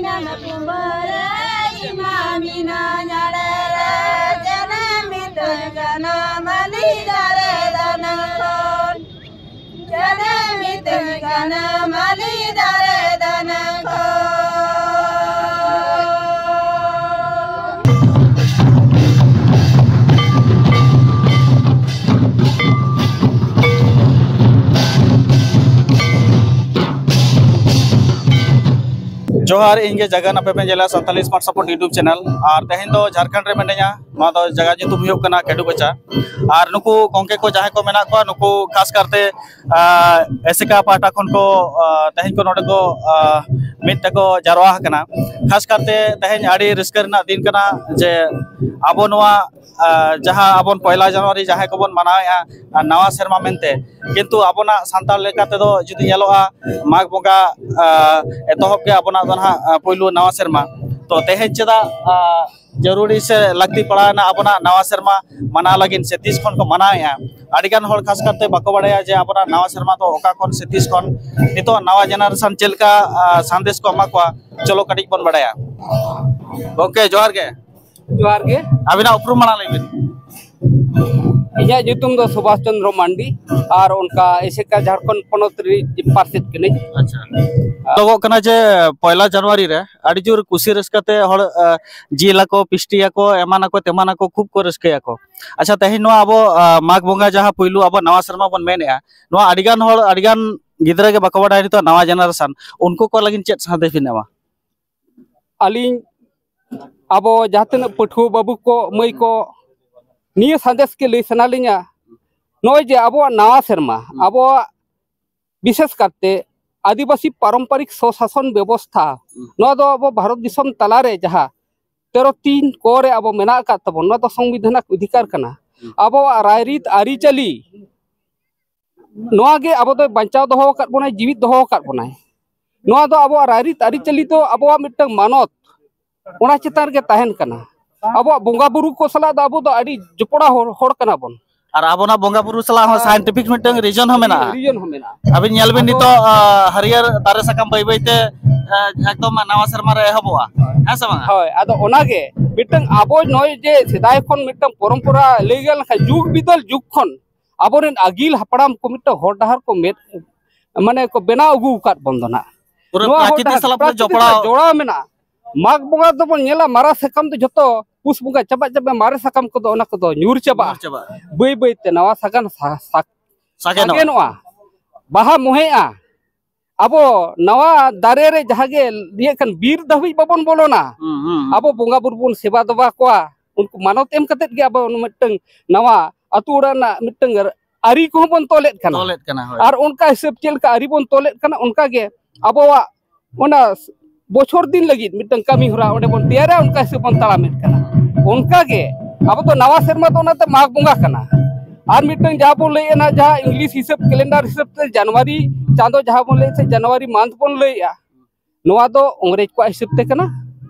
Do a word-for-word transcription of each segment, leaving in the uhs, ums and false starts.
ᱧᱟᱢ ᱠᱩᱢᱵᱟᱹᱨᱮ ᱤᱧ ᱢᱟ ᱢᱤᱱᱟᱹᱧ ᱟᱲᱮ ᱨᱮ, ᱪᱮᱬᱮ ᱢᱤᱛᱟᱹᱧ ᱠᱟᱱᱟ ᱢᱟᱹᱞᱤ ᱫᱟᱨᱮ ᱫᱟᱱᱟ ᱠᱷᱚᱱ᱾ ᱪᱮᱬᱮ ᱢᱤᱛᱟᱹᱧ ᱠᱟᱱᱟ ᱢᱟᱹᱞᱤ ᱫᱟᱨᱮ ᱫᱟᱱᱟ ᱠᱷᱚᱱ᱾ ᱡᱚᱦᱟᱨ, ᱤᱧ ᱜᱮ ᱡᱟᱜᱟᱱ, ᱟᱯᱮ ᱯᱮ ᱧᱮᱞᱟ Santali Smart Support YouTube channel᱾ ᱟᱨ ᱛᱮᱦᱮᱧ ᱫᱚ ᱡᱷᱟᱲᱠᱷᱚᱸᱰ ᱨᱮ ᱢᱤᱱᱟᱹᱧᱟ᱾ ᱱᱚᱣᱟ ᱫᱚ ᱡᱟᱭᱜᱟ ᱧᱩᱛᱩᱢ ᱦᱩᱭᱩᱜ ᱠᱟᱱᱟ ᱠᱮᱰᱩ ᱠᱚᱪᱟ᱾ ᱟᱨ ᱱᱩᱠᱩ ᱜᱚᱝᱠᱮ ᱠᱚ ᱡᱟᱦᱟᱸᱭ ᱠᱚ ᱢᱮᱱᱟᱜ ᱠᱚᱣᱟ, ᱱᱩᱠᱩ ᱠᱷᱟᱥ ᱠᱟᱨᱛᱮ, ᱟᱸ, ᱮᱥᱮᱠᱟ ᱯᱟᱦᱴᱟ ᱠᱷᱚᱱ ᱠᱚ, ᱟᱸ, ᱛᱮᱦᱮᱧ ᱠᱚ ᱱᱚᱰᱮ ᱠᱚ, ᱟᱸ, ᱢᱤᱫ ᱛᱮᱠᱚ ᱡᱟᱨᱣᱟ ᱟᱠᱟᱱᱟ᱾ ᱠᱷᱟᱥ ᱠᱟᱨᱛᱮ ᱛᱮᱦᱮᱧ ᱟᱹᱰᱤ ᱨᱟᱹᱥᱠᱟᱹ ᱨᱮᱱᱟᱜ ᱫᱤᱱ ᱠᱟᱱᱟ ᱡᱮ ᱟᱵᱚ ᱱᱚᱣᱟ, ᱟᱸ, ᱡᱟᱦᱟᱸ ᱟᱵᱚᱱ ᱯᱚᱭᱞᱟ ᱡᱟᱱᱩᱣᱟᱨᱤ ᱡᱟᱦᱟᱸᱭ ᱠᱚᱵᱚᱱ ᱢᱟᱱᱟᱣᱮᱫᱼᱟ, ᱟᱨ ᱱᱟᱣᱟ ᱥᱮᱨᱢᱟ ᱢᱮᱱᱛᱮ, ᱠᱤᱱᱛᱩ ᱟᱵᱚᱱᱟᱜ ᱥᱟᱱᱛᱟᱲ ᱞᱮᱠᱟ ᱛᱮᱫᱚ ᱡᱩᱫᱤ ᱧᱮᱞᱚᱜᱼᱟ, ᱢᱟᱜᱽ ᱵᱚᱸᱜᱟ, ᱟᱸ, ᱮᱛᱚᱦᱚᱵ ᱜᱮ ᱟᱵᱚᱱᱟᱜ ᱫᱚ ᱱᱟᱦᱟᱜ, ᱟᱸ, ᱯᱩᱭᱞᱩ ᱱᱟᱣᱟ ᱥᱮᱨᱢᱟ᱾ ᱛᱚ ᱛᱮᱦᱮᱧ ᱪᱮᱫᱟᱜ, ᱟᱸ, ᱡᱟᱹᱨᱩᱲᱤ ᱥᱮ ᱞᱟᱹᱠᱛᱤ ᱯᱟᱲᱟᱣᱮᱱᱟ ᱟᱵᱚᱱᱟᱜ ᱱᱟᱣᱟ ᱥᱮᱨᱢᱟ ᱢᱟᱱᱟᱣ ᱞᱟᱹᱜᱤᱫ ᱥᱮ ᱛᱤᱥ ᱠᱷᱚᱱ ᱠᱚ ᱢᱟᱱᱟᱣᱮᱫᱼᱟ? ᱟᱹᱰᱤᱜᱟᱱ ᱦᱚᱲ ᱠᱷᱟᱥ ᱠᱟᱨᱛᱮ ᱵᱟᱠᱚ ᱵᱟᱲᱟᱭᱟ ᱡᱮ ᱟᱵᱚᱱᱟᱜ ᱱᱟᱣᱟ ᱥᱮᱨᱢᱟ ᱫᱚ ᱚᱠᱟ ᱠᱷᱚᱱ ᱥᱮ ᱛᱤᱥ ᱠᱷᱚᱱ᱾ ᱱᱤᱛᱚᱜ ᱱᱟᱣᱟ generation ᱪᱮᱫ ᱞᱮᱠᱟ, ᱟᱸ, ᱥᱟᱸᱫᱮᱥ ᱠᱚ ᱮᱢᱟ ᱠᱚᱣᱟ, ᱪᱚᱞᱚ ᱠᱟᱹᱴᱤᱡ ᱵᱚᱱ ᱵᱟᱲᱟᱭᱟ᱾ ᱜᱚᱝᱠᱮ, ᱡᱚᱦᱟᱨ ᱜᱮ᱾ ᱡᱚᱦᱟᱨ ᱜᱮ᱾ ᱟᱹᱵᱤᱱᱟᱜ ᱩᱯᱨᱩᱢ ᱢᱟᱲᱟᱝ ᱞᱟᱹᱭ ᱵᱤᱱ᱾ ᱤᱧᱟᱹᱜ ᱧᱩᱛᱩᱢ ᱫᱚ ᱥᱩᱵᱷᱟᱥ ᱪᱚᱱᱫᱨᱚ ᱢᱟᱱᱰᱤ ᱟᱨ ᱚᱱᱠᱟ ᱮᱥᱮᱠᱟ ᱡᱷᱟᱲᱠᱷᱚᱸᱰ ᱯᱚᱱᱚᱛ ᱨᱤᱱᱤᱡ ᱯᱟᱨᱥᱮᱛ ᱠᱟᱹᱱᱟᱹᱧ᱾ ᱟᱪᱪᱷᱟ᱾ ᱧᱮᱞᱚᱜᱚᱜ ᱠᱟᱱᱟ ᱡᱮ ᱯᱚᱭᱞᱟ ᱡᱟᱱᱩᱣᱟᱨᱤ ᱨᱮ ᱟᱹᱰᱤ ᱡᱳᱨ ᱠᱩᱥᱤ ᱨᱟᱹᱥᱠᱟᱹ ᱛᱮ ᱦᱚᱲ, ᱟᱸ, ᱡᱤᱞ ᱟᱠᱚ, ᱯᱤᱥᱴᱤᱭᱟᱠᱚ, ᱮᱢᱟᱱᱟᱠᱚ, ᱛᱮᱢᱟᱱᱟᱠᱚ, ᱠᱷᱩᱵ ᱠᱚ ᱨᱟᱹᱥᱠᱟᱹᱭᱟᱠᱚ᱾ ᱟᱪᱪᱷᱟ, ᱛᱮᱦᱮᱧ ᱱᱚᱣᱟ ᱟᱵᱚ, ᱟᱸ, ᱢᱟᱜᱽ ᱵᱚᱸᱜᱟ ᱡᱟᱦᱟᱸ ᱯᱩᱭᱞᱩ ᱟᱵᱚ ᱱᱟᱣᱟ ᱥᱮᱨᱢᱟ ᱵᱚᱱ ᱢᱮᱱᱮᱫᱼᱟ, ᱱᱚᱣᱟ ᱟᱹᱰᱤᱜᱟᱱ ᱦᱚᱲ, ᱟᱹᱰᱤᱜᱟᱱ ᱜᱤᱫᱽᱨᱟᱹ ᱜᱮ ᱵᱟᱠᱚ ᱵᱟᱰᱟᱭᱟ ᱱᱤᱛᱚᱜ ᱱᱟᱣᱟ generation, ᱩᱱᱠᱩ ᱠᱚ ᱞᱟᱹᱜᱤᱫ ᱪᱮᱫ ᱥᱟᱸᱫᱮᱥ ᱵᱤᱱ ᱮᱢᱟ? ᱟᱹᱞᱤᱧ ᱟᱵᱚ ᱡᱟᱦᱟᱸ ᱛᱤᱱᱟᱹᱜ ᱯᱟᱹᱴᱷᱩᱣᱟᱹ ᱵᱟᱹᱵᱩ ᱠᱚ, ᱢᱟᱹᱭ ᱠᱚ, ᱱᱤᱭᱟᱹ ᱥᱟᱸᱫᱮᱥ ᱜᱮ ᱞᱟᱹᱭ ᱥᱟᱱᱟ ᱞᱤᱧᱟ, ᱱᱚᱜᱼᱚᱭ ᱡᱮ ᱟᱵᱚᱣᱟᱜ ᱱᱟᱣᱟ ᱥᱮᱨᱢᱟ, ᱦᱩᱸ᱾ ᱟᱵᱚᱣᱟᱜ ᱵᱤᱥᱮᱥ ᱠᱟᱨᱛᱮ ᱟᱹᱫᱤᱵᱟᱹᱥᱤ ᱯᱟᱨᱚᱢᱯᱚᱨᱤᱠ ᱥᱚᱥᱟᱥᱚᱱ ᱵᱮᱵᱚᱥᱛᱷᱟ, ᱦᱩᱸ᱾ ᱱᱚᱣᱟ ᱫᱚ ᱟᱵᱚ ᱵᱷᱟᱨᱚᱛ ᱫᱤᱥᱚᱢ ᱛᱟᱞᱟᱨᱮ ᱡᱟᱦᱟᱸ ᱛᱮᱨᱚ ᱛᱤᱱ ᱠᱚ ᱨᱮ ᱟᱵᱚ ᱢᱮᱱᱟᱜ ᱟᱠᱟᱫ ᱛᱟᱵᱚᱱ, ᱱᱚᱣᱟ ᱫᱚ ᱥᱚᱝᱵᱤᱫᱷᱟᱱᱟᱜ ᱚᱫᱷᱤᱠᱟᱨ ᱠᱟᱱᱟ᱾ ᱦᱩᱸ᱾ ᱟᱵᱚᱣᱟᱜ ᱨᱟᱭᱨᱤᱛ ᱟᱹᱨᱤᱪᱟᱹᱞᱤ ᱱᱚᱣᱟ ᱜᱮ ᱟᱵᱚ ᱫᱚᱭ ᱵᱟᱧᱪᱟᱣ ᱫᱚᱦᱚ ᱟᱠᱟᱫ ᱵᱚᱱᱟᱭ, ᱡᱤᱣᱤᱫ ᱫᱚᱦᱚ ᱟᱠᱟᱫ ᱵᱚᱱᱟᱭ᱾ ᱱᱚᱣᱟ ᱫᱚ ᱟᱵᱚᱣᱟᱜ ᱨᱟᱭᱨᱤᱛ ᱟᱹᱨᱤᱪᱟᱹᱞᱤ ᱫᱚ ᱟᱵᱚᱣᱟᱜ ᱢᱤᱫᱴᱟᱝ ᱢᱟᱱᱚᱛ, ᱚᱱᱟ ᱪᱮᱛᱟᱱ ᱨᱮᱜᱮ ᱛᱟᱦᱮᱱ ᱠᱟᱱᱟ᱾ ᱟᱵᱚᱣᱟᱜ ᱵᱚᱸᱜᱟ ᱵᱩᱨᱩ ᱠᱚ ᱥᱟᱞᱟᱜ ᱫᱚ ᱟᱵᱚ ᱫᱚ ᱟᱹᱰᱤ ᱡᱚᱯᱲᱟᱣ ᱦᱚᱲ, ᱦᱚᱲ ᱠᱟᱱᱟ ᱵᱚᱱ᱾ ᱟᱨ ᱟᱵᱚᱱᱟᱜ ᱵᱚᱸᱜᱟ ᱵᱩᱨᱩ ᱥᱟᱞᱟᱜ ᱦᱚᱸ scientific ᱢᱤᱫᱴᱟᱝ reason ᱦᱚᱸ ᱢᱮᱱᱟᱜᱼᱟ᱾ Reason ᱦᱚᱸ ᱢᱮᱱᱟᱜᱼᱟ᱾ ᱟᱵᱤᱱ ᱧᱮᱞ ᱵᱤᱱ, ᱟᱫᱚ ᱱᱤᱛᱚᱜ, ᱟᱸ, ᱦᱟᱹᱨᱭᱟᱹᱲ ᱫᱟᱨᱮ ᱥᱟᱠᱟᱢ ᱵᱟᱹᱭ ᱵᱟᱹᱭ ᱛᱮ ᱮᱠᱫᱚᱢ ᱱᱟᱣᱟ ᱥᱮᱨᱢᱟ ᱨᱮ ᱮᱦᱚᱵᱚᱜᱼᱟ, ᱦᱮᱸ ᱥᱮ ᱵᱟᱝ? ᱦᱳᱭ, ᱟᱫᱚ ᱚᱱᱟᱜᱮ ᱢᱤᱫᱴᱟᱝ ᱟᱵᱚ ᱱᱚᱜᱼᱚᱭ ᱡᱮ ᱥᱮᱫᱟᱭ ᱠᱷᱚᱱ ᱢᱤᱫᱴᱟᱝ ᱯᱚᱨᱚᱢᱯᱚᱨᱟ ᱞᱟᱹᱭ ᱜᱟᱱ ᱞᱮᱠᱷᱟᱱ ᱡᱩᱜᱽ ᱵᱤᱫᱟᱹᱞ ᱡᱩᱜᱽ ᱠᱷᱚᱱ ᱟᱵᱚᱨᱮᱱ ᱟᱹᱜᱤᱞ ᱦᱟᱯᱲᱟᱢ ᱠᱚ ᱢᱤᱫᱴᱟᱝ ᱦᱚᱨ ᱰᱟᱦᱟᱨ ᱠᱚ ᱢᱮᱫ, ᱢᱟᱱᱮ ᱠᱚ ᱵᱮᱱᱟᱣ ᱟᱹᱜᱩ ᱟᱠᱟᱫ ᱵᱚᱱ ᱫᱚ ᱱᱟᱜ᱾ ᱯᱩᱨᱟᱹ ᱱᱚᱣᱟ ᱦᱚᱨ ᱯᱨᱟᱠᱨᱤᱛᱤᱠ ᱰᱟᱦᱟᱨ ᱥᱟᱞᱟᱜ ᱯᱩᱨᱟᱹ ᱯᱨᱟᱠᱨᱤᱛᱤᱠ ᱡᱚᱯᱲᱟᱣ᱾ ᱥᱟᱞᱟᱜ ᱡᱚᱲᱟᱣ ᱢᱮᱱᱟᱜᱼᱟ᱾ ᱢᱟᱜᱽ ᱵᱚᱸᱜᱟ ᱫᱚᱵᱚᱱ ᱧᱮᱞᱟ, ᱢᱟᱨᱟ ᱥᱟᱠᱟᱢ ᱫᱚ ᱡᱷᱚᱛᱚ ᱯᱩᱥ ᱵᱚᱸᱜᱟ ᱪᱟᱵᱟᱜ ᱪᱟᱵᱟᱜ ᱢᱟᱨᱮ ᱥᱟᱠᱟᱢ ᱠᱚᱫᱚ ᱚᱱᱟ ᱠᱚᱫᱚ ᱧᱩᱨ ᱪᱟᱵᱟᱜᱼᱟ᱾ ᱧᱩᱨ ᱪᱟᱵᱟᱜᱼᱟ᱾ ᱵᱟᱹᱭ ᱵᱟᱹᱭ ᱛᱮ ᱱᱟᱣᱟ ᱥᱟᱜᱟᱱ ᱥᱟ-, ᱥᱟ-, ᱥᱟᱜᱮᱱᱚᱜᱼᱟ᱾ ᱥᱟᱜᱮᱱᱚᱜᱼᱟ, ᱵᱟᱦᱟ ᱢᱚᱦᱮᱜᱼᱟ᱾ ᱟᱵᱚ ᱱᱟᱣᱟ ᱫᱟᱨᱮ ᱨᱮ ᱡᱟᱦᱟᱸ ᱜᱮ ᱤᱭᱟᱹ ᱠᱟᱱ ᱵᱤᱨ ᱫᱷᱟᱹᱵᱤᱡ ᱵᱟᱵᱚᱱ ᱵᱚᱞᱚᱱᱟ᱾ ᱦᱩᱸ, ᱦᱩᱸ, ᱦᱩᱸ᱾ ᱟᱵᱚ ᱵᱚᱸᱜᱟ ᱵᱩᱨᱩ ᱵᱚᱱ ᱥᱮᱵᱟ ᱫᱮᱵᱟ ᱠᱚᱣᱟ, ᱩᱱᱠᱩ ᱢᱟᱱᱚᱛ ᱮᱢ ᱠᱟᱛᱮᱫ ᱜᱮ ᱟᱵᱚ ᱢᱤᱫᱴᱟᱝ ᱱᱟᱣᱟ ᱟᱹᱛᱩ ᱚᱲᱟᱜ ᱨᱮᱱᱟᱜ ᱢᱤᱫᱴᱟᱝ ᱟᱹᱨᱤ ᱠᱚᱦᱚᱸ ᱵᱚᱱ ᱛᱚᱞᱮᱫ ᱠᱟᱱᱟ᱾ ᱛᱚᱞᱮᱫ ᱠᱟᱱᱟ, ᱦᱳᱭ᱾ ᱟᱨ ᱚᱱᱠᱟ ᱦᱤᱥᱟᱹᱵ ᱪᱮᱫ ᱞᱮᱠᱟ ᱟᱹᱨᱤ ᱵᱚᱱ ᱛᱚᱞᱮᱫ ᱠᱟᱱᱟ, ᱚᱱᱠᱟ ᱜᱮ ᱟᱵᱚᱣᱟᱜ ᱚᱱᱟ ᱵᱚᱪᱷᱚᱨ ᱫᱤᱱ ᱞᱟᱹᱜᱤᱫ ᱢᱤᱫᱴᱟᱝ ᱠᱟᱹᱢᱤ ᱦᱚᱨᱟ ᱚᱸᱰᱮ ᱵᱚᱱ ᱛᱮᱭᱟᱨᱟ, ᱚᱱᱠᱟ ᱦᱤᱥᱟᱹᱵ ᱵᱚᱱ ᱛᱟᱲᱟᱢᱮᱫ ᱠᱟᱱᱟ᱾ ᱚᱱᱠᱟ ᱜᱮ ᱟᱵᱚ ᱫᱚ ᱱᱟᱣᱟ ᱥᱮᱨᱢᱟ ᱫᱚ ᱚᱱᱟᱛᱮ ᱢᱟᱜᱽ ᱵᱚᱸᱜᱟ ᱠᱟᱱᱟ᱾ ᱟᱨ ᱢᱤᱫᱴᱟᱝ ᱡᱟᱦᱟᱸ ᱵᱚᱱ ᱞᱟᱹᱭᱮᱫ ᱱᱟ, ᱡᱟᱦᱟᱸ ᱤᱝᱞᱤᱥ ᱦᱤᱥᱟᱹᱵ, ᱠᱮᱞᱮᱱᱰᱟᱨ ᱦᱤᱥᱟᱹᱵ ᱛᱮ ᱡᱟᱱᱩᱣᱟᱨᱤ ᱪᱟᱸᱫᱚ ᱡᱟᱦᱟᱸ ᱵᱚᱱ ᱞᱟᱹᱭᱮᱫ ᱥᱮ ᱡᱟᱱᱩᱣᱟᱨᱤ ᱢᱟᱱᱛᱷ ᱵᱚᱱ ᱞᱟᱹᱭᱮᱫᱼᱟ, ᱱᱚᱣᱟ ᱫᱚ ᱤᱝᱨᱮᱡᱽ ᱠᱚᱣᱟᱜ ᱦᱤᱥᱟᱹᱵ ᱛᱮ ᱠᱟᱱᱟ᱾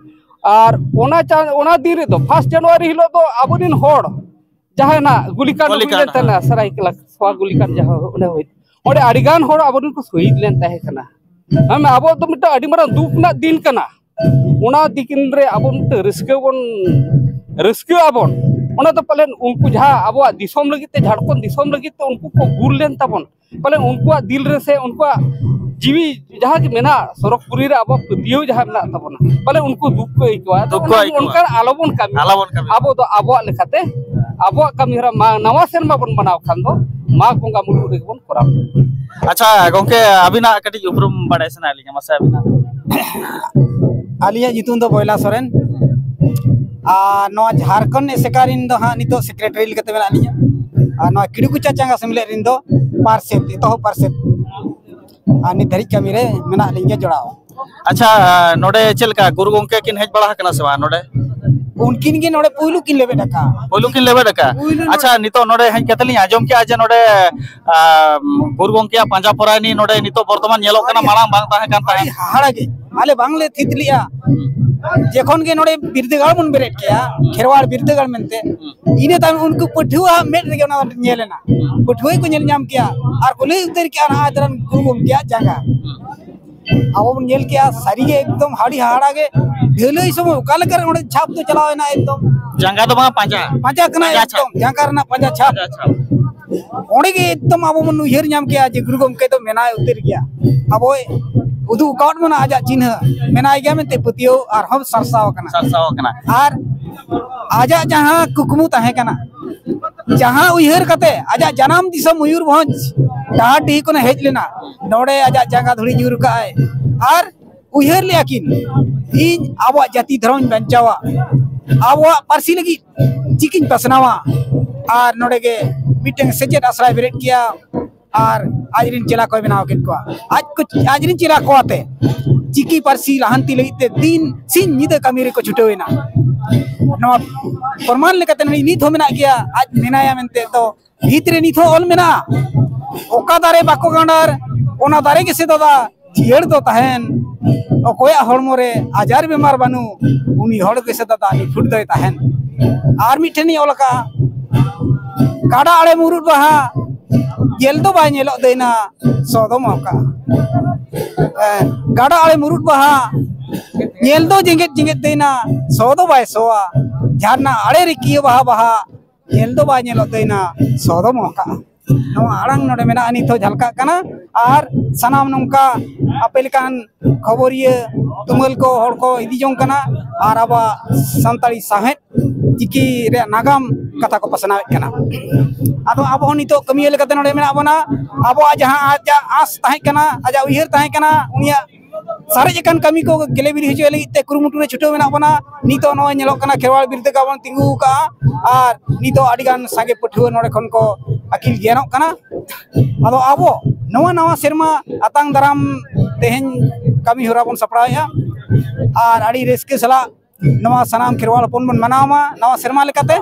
ᱟᱨ ᱚᱱᱟ ᱪᱟ-, ᱚᱱᱟ ᱫᱤᱱ ᱨᱮᱫᱚ ᱯᱷᱟᱥᱴ ᱡᱟᱱᱩᱣᱟᱨᱤ ᱦᱤᱞᱳᱜ ᱫᱚ ᱟᱵᱚᱨᱮᱱ ᱦᱚᱲ ᱡᱟᱦᱟᱸᱭ ᱱᱟᱜ ᱜᱩᱞᱤᱠᱟᱱᱰ ᱦᱩᱭ ᱜᱩᱞᱤᱠᱟᱱᱰ, ᱞᱮᱱ ᱛᱟᱦᱮᱱᱟ, ᱦᱮᱸ᱾ ᱥᱟᱨᱟᱭᱠᱮᱞᱟ ᱥᱚᱣᱟ ᱜᱩᱞᱤᱠᱟᱱᱰ ᱡᱟᱦᱟᱸ ᱚᱸᱰᱮ ᱦᱩᱭ, ᱚᱸᱰᱮ ᱟᱹᱰᱤᱜᱟᱱ ᱦᱚᱲ ᱟᱵᱚᱨᱮᱱ ᱠᱚ ᱥᱚᱦᱤᱫ ᱞᱮᱱ ᱛᱟᱦᱮᱸ ᱠᱟᱱᱟ᱾ ᱦᱮᱸ, ᱟᱵᱚᱣᱟᱜ ᱫᱚ ᱢᱤᱫᱴᱟᱝ ᱟᱹᱰᱤ ᱢᱟᱨᱟᱝ ᱫᱩᱠ ᱨᱮᱱᱟᱜ ᱫᱤᱱ ᱠᱟᱱᱟ᱾ ᱚᱱᱟ ᱫᱤᱱ ᱨᱮ ᱟᱵᱚ ᱢᱤᱫᱴᱟᱝ ᱨᱟᱹᱥᱠᱟᱹ ᱵᱚᱱ ᱨᱟᱹᱥᱠᱟᱹᱜ ᱟᱵᱚᱱ, ᱚᱱᱟ ᱫᱚ ᱯᱟᱞᱮᱱ ᱩᱱᱠᱩ ᱡᱟᱦᱟᱸ ᱟᱵᱚᱣᱟᱜ ᱫᱤᱥᱚᱢ ᱞᱟᱹᱜᱤᱫ ᱛᱮ, ᱡᱷᱟᱲᱠᱷᱚᱸᱰ ᱫᱤᱥᱚᱢ ᱞᱟᱹᱜᱤᱫ ᱛᱮ ᱩᱱᱠᱩ ᱠᱚ ᱜᱩᱨ ᱞᱮᱱ ᱛᱟᱵᱚᱱ, ᱯᱟᱞᱮᱱ ᱩᱱᱠᱩᱣᱟᱜ ᱫᱤᱞ ᱨᱮ ᱥᱮ ᱩᱱᱠᱩᱣᱟᱜ ᱡᱤᱣᱤ ᱡᱟᱦᱟᱸ ᱜᱮ ᱢᱮᱱᱟᱜ ᱥᱚᱨᱚᱜᱽ ᱯᱩᱨᱤ ᱨᱮ ᱟᱵᱚᱣᱟᱜ ᱯᱟᱹᱛᱭᱟᱹᱣ ᱡᱟᱦᱟᱸ ᱢᱮᱱᱟᱜ ᱛᱟᱵᱚᱱᱟ, ᱯᱟᱞᱮ ᱩᱱᱠᱩ ᱫᱩᱠ ᱠᱚ ᱟᱹᱭᱠᱟᱹᱣᱟ᱾ ᱟᱫᱚ ᱫᱩᱠ ᱠᱚ ᱚᱱᱟ ᱟᱹᱭᱠᱟᱹᱣᱟ᱾ ᱚᱱᱠᱟ ᱟᱞᱚᱵᱚᱱ ᱠᱟᱹᱢᱤ᱾ ᱟᱞᱚᱵᱚᱱ ᱠᱟᱹᱢᱤ᱾ ᱟᱵᱚ ᱫᱚ ᱟᱵᱚᱣᱟᱜ ᱞᱮᱠᱟᱛᱮ ᱟᱵᱚᱣᱟᱜ ᱠᱟᱹᱢᱤ ᱦᱚᱨᱟ ᱢᱟ ᱱᱟᱣᱟ ᱥᱮᱨᱢᱟ ᱵᱚᱱ ᱢᱟᱱᱟᱣ ᱠᱷᱟᱱ ᱫᱚ ᱢᱟᱜᱽ ᱵᱚᱸᱜᱟ ᱢᱩᱞᱩᱜ ᱨᱮᱜᱮ ᱵᱚᱱ ᱠᱚᱨᱟᱣ᱾ ᱟᱪᱪᱷᱟ ᱜᱚᱝᱠᱮ, ᱟᱹᱵᱤᱱᱟᱜ ᱠᱟᱹᱴᱤᱡ ᱩᱯᱨᱩᱢ ᱵᱟᱲᱟᱭ ᱥᱟᱱᱟᱭᱮᱫ ᱞᱤᱧᱟ, ᱢᱟᱥᱮ ᱟᱹᱵᱤᱱᱟᱜ᱾ ᱟᱹᱞᱤᱧᱟᱜ ᱧᱩᱛᱩᱢ ᱫᱚ ᱵᱚᱭᱞᱟ ᱥᱚᱨᱮᱱ᱾ ᱟᱨ ᱱᱚᱣᱟ ᱡᱷᱟᱲᱠᱷᱚᱸᱰ ᱮᱥᱮᱠᱟ ᱨᱤᱱ ᱫᱚ ᱦᱟᱸᱜ ᱱᱤᱛᱚᱜ ᱥᱮᱠᱨᱮᱴᱟᱨᱤ ᱞᱮᱠᱟᱛᱮ ᱢᱮᱱᱟᱜ ᱞᱤᱧᱟ᱾ ᱟᱨ ᱱᱚᱣᱟ ᱠᱤᱲᱩᱠᱩᱪᱟ ᱪᱟᱸᱜᱟ ᱥᱮᱢᱞᱮᱫ ᱨᱤᱱ ᱫᱚ ᱯᱟᱨᱥᱮᱛ, ᱮᱛᱚᱦᱚᱵ ᱯᱟᱨᱥᱮᱛ᱾ ᱟᱨ ᱱᱤᱛ ᱫᱷᱟᱹᱨᱤᱡ ᱠᱟᱹᱢᱤ ᱨᱮ ᱢᱮᱱᱟᱜ ᱞᱤᱧ ᱜᱮᱭᱟ ᱡᱚᱲᱟᱣ᱾ ᱟᱪᱪᱷᱟ, ᱱᱚᱰᱮ ᱪᱮᱫ ᱞᱮᱠᱟ ᱜᱩᱨᱩ ᱜᱚᱝᱠᱮ ᱠᱤᱱ ᱦᱮᱡ ᱵᱟᱲᱟ ᱟᱠᱟᱱᱟ ᱥᱮ ᱵᱟᱝ ᱱᱚᱰᱮ? ᱩᱱᱠᱤᱱ ᱜᱮ ᱱᱚᱰᱮ ᱯᱩᱭᱞᱩ ᱠᱤᱱ ᱞᱮᱵᱮᱫ ᱟᱠᱟᱫᱼᱟ᱾ ᱯᱩᱭᱞᱩ ᱠᱤᱱ ᱞᱮᱵᱮᱫ ᱟᱠᱟᱫᱼᱟ᱾ ᱯᱩᱭᱞᱩ ᱱᱚᱰᱮ᱾ ᱟᱪᱪᱷᱟ, ᱱᱤᱛᱚᱜ ᱱᱚᱰᱮ ᱦᱮᱡ ᱠᱟᱛᱮ ᱞᱤᱧ ᱟᱸᱡᱚᱢ ᱠᱮᱫᱼᱟ ᱡᱮ ᱱᱚᱰᱮ, ᱟᱢ, ᱜᱩᱨᱩ ᱜᱚᱝᱠᱮᱭᱟᱜ ᱯᱟᱸᱡᱟ ᱯᱚᱨᱟᱭᱱᱤ ᱱᱚᱰᱮ ᱱᱤᱛᱚᱜ ᱵᱚᱨᱛᱚᱢᱟᱱ ᱧᱮᱞᱚᱜ ᱠᱟᱱᱟ, ᱟᱹᱰᱤ ᱢᱟᱲᱟᱝ ᱵᱟᱝ ᱛᱟᱦᱮᱸ ᱠᱟᱱ ᱟᱹᱰᱤ ᱛᱟᱦᱮᱸᱫ᱾ ᱦᱟᱦᱟᱲᱟ ᱜᱮ᱾ ᱟᱞᱮ ᱵᱟᱝᱞᱮ ᱛᱷᱤᱛ ᱞᱮᱜᱼᱟ᱾ ᱡᱚᱠᱷᱚᱱ ᱜᱮ ᱱᱚᱰᱮ ᱵᱤᱨᱫᱟᱹᱜᱟᱲ ᱵᱚᱱ ᱵᱮᱨᱮᱫ ᱠᱮᱜᱼᱟ, ᱠᱷᱮᱨᱣᱟᱲ ᱵᱤᱨᱫᱟᱹᱜᱟᱲ ᱢᱮᱱᱛᱮ, ᱤᱱᱟᱹ ᱛᱟᱭᱚᱢ ᱩᱱᱠᱩ ᱯᱟᱹᱴᱷᱩᱣᱟᱹ ᱟᱜ ᱢᱮᱫ ᱨᱮᱜᱮ ᱚᱱᱟ ᱧᱮᱞ ᱮᱱᱟ᱾ ᱯᱟᱹᱴᱷᱩᱣᱟᱹ ᱜᱮᱠᱚ ᱧᱮᱞ ᱧᱟᱢ ᱠᱮᱜᱼᱟ ᱟᱨ ᱠᱚ ᱞᱟᱹᱭ ᱩᱛᱟᱹᱨ ᱠᱮᱜᱼᱟ, ᱱᱚᱣᱟ ᱫᱷᱟᱨᱮᱱ ᱜᱩᱨᱩ ᱜᱚᱢᱠᱮᱭᱟᱜ ᱡᱟᱸᱜᱟ᱾ ᱟᱵᱚ ᱵᱚᱱ ᱧᱮᱞ ᱠᱮᱜᱼᱟ, ᱥᱟᱹᱨᱤᱜᱮ ᱮᱠᱫᱚᱢ ᱦᱟᱹᱲᱤ ᱦᱟᱦᱟᱲᱟ ᱜᱮ᱾ ᱰᱷᱟᱹᱞᱟᱹᱭ ᱥᱚᱢᱚᱭ ᱚᱠᱟ ᱞᱮᱠᱟ ᱨᱮ ᱚᱸᱰᱮ ᱪᱷᱟᱯ ᱫᱚ ᱪᱟᱞᱟᱣ ᱮᱱᱟ, ᱮᱠᱫᱚᱢ ᱡᱟᱸᱜᱟ ᱫᱚ ᱵᱟᱝ, ᱯᱟᱸᱡᱟ᱾ ᱯᱟᱸᱡᱟ ᱠᱟᱱᱟ, ᱯᱟᱸᱡᱟ ᱮᱠᱫᱚᱢ ᱡᱟᱸᱜᱟ ᱨᱮᱱᱟᱜ ᱯᱟᱸᱡᱟ ᱪᱷᱟᱯ᱾ ᱯᱟᱸᱡᱟ ᱪᱷᱟᱯ᱾ ᱚᱸᱰᱮ ᱜᱮ ᱮᱠᱫᱚᱢ ᱟᱵᱚ ᱵᱚᱱ ᱩᱭᱦᱟᱹᱨ ᱧᱟᱢ ᱠᱮᱜᱼᱟ ᱡᱮ ᱜᱩᱨᱩ ᱜᱚᱢᱠᱮ ᱫᱚ ᱢᱮᱱᱟᱭ ᱩᱛᱟᱹᱨ ᱜᱮᱭᱟ, ᱟᱵᱚᱭ ᱩᱫᱩᱜ ᱟᱠᱟᱣᱟᱫ ᱵᱚᱱᱟ ᱟᱡᱟᱜ ᱪᱤᱱᱦᱟᱹ ᱢᱮᱱᱟᱭ ᱜᱮᱭᱟ ᱢᱮᱱᱛᱮ ᱯᱟᱹᱛᱭᱟᱹᱣ ᱟᱨᱦᱚᱸ ᱥᱟᱨᱥᱟᱣ ᱟᱠᱟᱱᱟ᱾ ᱥᱟᱨᱥᱟᱣ ᱟᱠᱟᱱᱟ᱾ ᱟᱨ ᱟᱡᱟᱜ ᱡᱟᱦᱟᱸ ᱠᱩᱠᱢᱩ ᱛᱟᱦᱮᱸ ᱠᱟᱱᱟ, ᱡᱟᱦᱟᱸ ᱩᱭᱦᱟᱹᱨ ᱠᱟᱛᱮ ᱟᱡᱟᱜ ᱡᱟᱱᱟᱢ ᱫᱤᱥᱚᱢ ᱢᱚᱭᱩᱨᱵᱷᱚᱸᱡᱽ ᱰᱟᱦᱟᱨᱰᱤᱦᱤ ᱠᱷᱚᱱᱮ ᱦᱮᱡ ᱞᱮᱱᱟ, ᱱᱚᱰᱮ ᱟᱡᱟᱜ ᱡᱟᱸᱜᱟ ᱫᱷᱩᱲᱤ ᱧᱩᱨ ᱠᱟᱜᱼᱟᱭ᱾ ᱟᱨ ᱩᱭᱦᱟᱹᱨ ᱞᱮᱜᱼᱟ ᱠᱤᱱ, ᱤᱧ ᱟᱵᱚᱣᱟᱜ ᱡᱟᱹᱛᱤ ᱫᱷᱚᱨᱚᱢᱤᱧ ᱵᱟᱧᱪᱟᱣᱟ, ᱟᱵᱚᱣᱟᱜ ᱯᱟᱹᱨᱥᱤ ᱞᱟᱹᱜᱤᱫ ᱪᱤᱠᱤᱧ ᱯᱟᱥᱱᱟᱣᱟ, ᱟᱨ ᱱᱚᱰᱮ ᱜᱮ ᱢᱤᱫᱴᱟᱝ ᱥᱮᱪᱮᱫ ᱟᱥᱲᱟᱭ ᱵᱮᱨᱮᱫ ᱠᱮᱜᱼᱟ᱾ ᱟᱨ ᱟᱡᱨᱮᱱ ᱪᱮᱞᱟ ᱠᱚᱭ ᱵᱮᱱᱟᱣ ᱠᱮᱫ ᱠᱚᱣᱟ᱾ ᱟᱡ ᱠᱚ, ᱟᱡᱨᱮᱱ ᱪᱮᱞᱟ ᱠᱚ ᱟᱛᱮ ᱪᱤᱠᱤ ᱯᱟᱹᱨᱥᱤ ᱞᱟᱦᱟᱱᱛᱤ ᱞᱟᱹᱜᱤᱫ ᱛᱮ ᱫᱤᱱ ᱥᱤᱧ ᱧᱤᱫᱟᱹ ᱠᱟᱹᱢᱤ ᱨᱮᱠᱚ ᱪᱷᱩᱴᱟᱹᱣ ᱮᱱᱟ᱾ ᱱᱚᱣᱟ ᱯᱨᱚᱢᱟᱱ ᱞᱮᱠᱟᱛᱮ ᱱᱩᱭ ᱱᱤᱛ ᱦᱚᱸ ᱢᱮᱱᱟᱜ ᱜᱮᱭᱟ, ᱟᱡ ᱢᱮᱱᱟᱭᱟ ᱢᱮᱱᱛᱮ ᱫᱚ ᱵᱷᱤᱛ ᱨᱮ ᱱᱤᱛ ᱦᱚᱸ ᱚᱞ ᱢᱮᱱᱟᱜᱼᱟ, "ᱚᱠᱟ ᱫᱟᱨᱮ ᱵᱟᱠᱚ ᱜᱟᱸᱰᱟᱨ, ᱚᱱᱟ ᱫᱟᱨᱮ ᱜᱮᱥᱮ ᱫᱟᱫᱟ ᱡᱤᱭᱟᱹᱲ ᱫᱚ ᱛᱟᱦᱮᱱ, ᱚᱠᱚᱭᱟᱜ ᱦᱚᱲᱢᱚ ᱨᱮ ᱟᱡᱟᱨ ᱵᱮᱢᱟᱨ ᱵᱟᱹᱱᱩᱜ, ᱩᱱᱤ ᱦᱚᱲ ᱜᱮᱥᱮ ᱫᱟᱫᱟ ᱱᱤᱯᱷᱩᱴ ᱫᱚᱭ ᱛᱟᱦᱮᱱ᱾" ᱟᱨ ᱢᱤᱫᱴᱷᱮᱱᱤᱧ ᱚᱞ ᱟᱠᱟᱫᱼᱟ, "ᱜᱟᱰᱟ ᱟᱲᱮ ᱢᱩᱨᱩᱫ ᱵᱟᱦᱟ, ᱧᱮᱞ ᱫᱚ ᱵᱟᱭ ᱧᱮᱞᱚᱜ ᱫᱟᱹᱭᱱᱟ, ᱥᱚ ᱫᱚ ᱢᱚᱦᱠᱟ᱾" ᱦᱮᱸ, ᱜᱟᱰᱟ ᱟᱲᱮ ᱢᱩᱨᱩᱫ ᱵᱟᱦᱟ, ᱧᱮᱞ ᱫᱚ ᱡᱮᱜᱮᱫ ᱡᱮᱜᱮᱫ ᱫᱟᱹᱭᱱᱟ, ᱥᱚ ᱫᱚ ᱵᱟᱭ ᱥᱚᱣᱟ᱾ ᱡᱷᱟᱨᱱᱟ ᱟᱲᱮ ᱨᱮ ᱠᱤᱭᱟᱹ ᱵᱟᱦᱟ ᱵᱟᱦᱟ, ᱧᱮᱞ ᱫᱚ ᱵᱟᱭ ᱧᱮᱞᱚᱜ ᱫᱟᱹᱭᱱᱟ, ᱥᱚ ᱫᱚ ᱢᱚᱦᱠᱟᱜᱼᱟ᱾ ᱱᱚᱣᱟ ᱟᱲᱟᱝ ᱱᱚᱰᱮ ᱢᱮᱱᱟᱜᱼᱟ, ᱱᱤᱛ ᱦᱚᱸ ᱡᱷᱟᱞᱠᱟᱜ ᱠᱟᱱᱟ᱾ ᱟᱨ ᱥᱟᱱᱟᱢ ᱱᱚᱝᱠᱟ ᱟᱯᱮ ᱞᱮᱠᱟᱱ ᱠᱷᱚᱵᱚᱨᱤᱭᱟᱹ ᱛᱩᱢᱟᱹᱞ ᱠᱚ ᱦᱚᱲ ᱠᱚ ᱤᱫᱤ ᱡᱚᱝ ᱠᱟᱱᱟ ᱟᱨ ᱟᱵᱚᱣᱟᱜ ᱥᱟᱱᱛᱟᱲᱤ ᱥᱟᱶᱦᱮᱫ ᱪᱤᱠᱤ ᱨᱮᱭᱟᱜ ᱱᱟᱜᱟᱢ ᱠᱟᱛᱷᱟ ᱠᱚ ᱯᱟᱥᱱᱟᱣᱮᱫ ᱠᱟᱱᱟ᱾ ᱟᱫᱚ ᱟᱵᱚ ᱦᱚᱸ ᱱᱤᱛᱚᱜ ᱠᱟᱹᱢᱤᱭᱟᱹ ᱞᱮᱠᱟᱛᱮ ᱱᱚᱰᱮ ᱢᱮᱱᱟᱜ ᱵᱚᱱᱟ᱾ ᱟᱵᱚᱣᱟᱜ ᱡᱟᱦᱟᱸ ᱟᱡᱟᱜ ᱟᱸᱥ ᱛᱟᱦᱮᱸ ᱠᱟᱱᱟ, ᱟᱡᱟᱜ ᱩᱭᱦᱟᱹᱨ ᱛᱟᱦᱮᱸ ᱠᱟᱱᱟ, ᱩᱱᱤᱭᱟᱜ ᱥᱟᱨᱮᱡ ᱟᱠᱟᱱ ᱠᱟᱹᱢᱤ ᱠᱚ ᱜᱮᱞᱮ ᱵᱤᱨᱤ ᱦᱚᱪᱚᱭ ᱞᱟᱹᱜᱤᱫ ᱛᱮ ᱠᱩᱨᱩᱢᱩᱴᱩ ᱨᱮ ᱪᱷᱩᱴᱟᱹᱣ ᱢᱮᱱᱟᱜ ᱵᱚᱱᱟ᱾ ᱱᱤᱛᱚᱜ ᱱᱚᱜᱼᱚᱭ ᱧᱮᱞᱚᱜ ᱠᱟᱱᱟ, ᱠᱷᱮᱨᱣᱟᱲ ᱵᱤᱨᱫᱟᱹᱜᱟᱲ ᱵᱚᱱ ᱛᱤᱸᱜᱩ ᱟᱠᱟᱫᱼᱟ ᱟᱨ ᱱᱤᱛᱚᱜ ᱟᱹᱰᱤ ᱜᱟᱱ ᱥᱟᱸᱜᱮ ᱯᱟᱹᱴᱷᱩᱣᱟᱹ ᱱᱚᱰᱮ ᱠᱷᱚᱱ ᱠᱚ ᱟᱹᱠᱤᱞ ᱜᱮᱭᱟᱱᱚᱜ ᱠᱟᱱᱟ᱾ ᱟᱫᱚ ᱟᱵᱚ ᱱᱚᱣᱟ ᱱᱟᱣᱟ ᱥᱮᱨᱢᱟ ᱟᱛᱟᱝ ᱫᱟᱨᱟᱢ ᱛᱮᱦᱮᱧ ᱠᱟᱹᱢᱤ ᱦᱚᱨᱟ ᱵᱚᱱ ᱥᱟᱯᱲᱟᱣᱮᱫᱼᱟ ᱟᱨ ᱟᱹᱰᱤ ᱨᱟᱹᱥᱠᱟᱹ ᱥᱟᱞᱟᱜ ᱱᱚᱣᱟ ᱥᱟᱱᱟᱢ ᱠᱷᱮᱨᱣᱟᱲ ᱦᱚᱯᱚᱱ ᱵᱚᱱ ᱢᱟᱱᱟᱣ ᱢᱟ ᱱᱟᱣᱟ ᱥᱮᱨᱢᱟ ᱞᱮᱠᱟᱛᱮ᱾